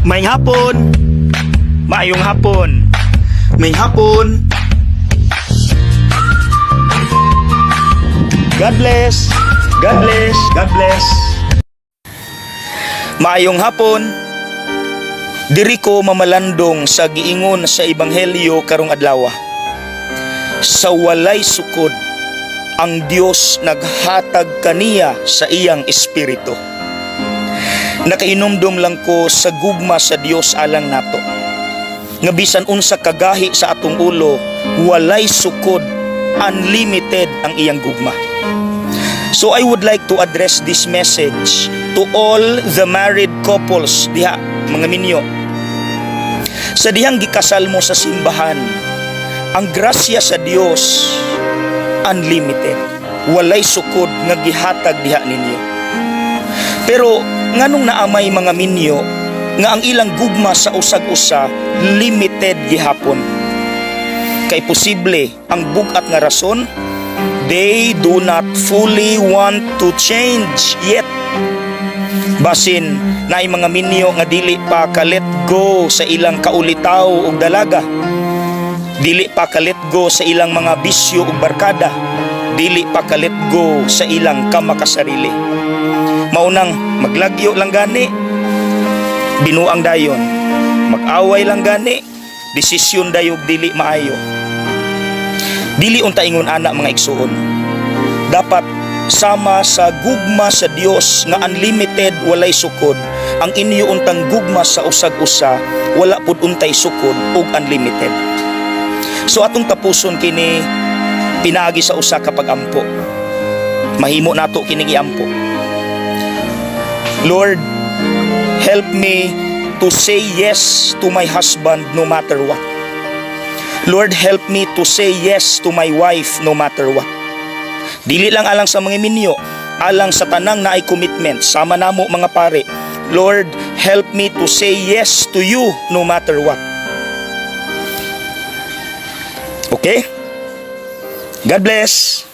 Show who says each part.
Speaker 1: Maayong hapon. Maayong hapon.
Speaker 2: Maayong hapon.
Speaker 1: God bless. God bless. God bless. Maayong hapon. Diri ko mamalandong sa giingon sa ebanghelyo karong adlaw. Sa walay sukod, ang Dios naghatag kaniya sa iyang espiritu. Nakainumdum lang ko sa gugma sa Dios alang nato. Nga bisan unsa kagahi sa atong ulo, walay sukod, unlimited ang iyang gugma. So I would like to address this message to all the married couples diha, mga minyo. Sa dihang gikasal mo sa simbahan, ang grasya sa Dios unlimited. Walay sukod nga gihatag diha ninyo. Pero nganong naa may mga minyo nga ang ilang gugma sa usag-usa limited gihapon? Kay posible ang bug-at nga rason, they do not fully want to change yet. Basin naay mga minyo nga dili pa ka let go sa ilang kaulitaw ug dalaga. Dili pa ka let go sa ilang mga bisyo ug barkada. Dili pa ka let go sa ilang kamakasarili. Maunang maglagyo lang gani, binuang dayon. Mag-away lang gani, desisyon dayog dili maayo. Dili unta ingon ana, mga igsuon. Dapat sama sa gugma sa Dios nga unlimited, walay sukod, ang inyo untang gugma sa usag-usa wala pud untay sukod ug unlimited. So atong tapuson kini pinaagi sa usa ka pag-ampo. Mahimo nato kining iampo. Lord, help me to say yes to my husband no matter what. Lord, help me to say yes to my wife no matter what. Dili lang alang sa mga minyo, alang sa tanang naay commitment, sama namo mga pare. Lord, help me to say yes to you no matter what. Okay? God bless.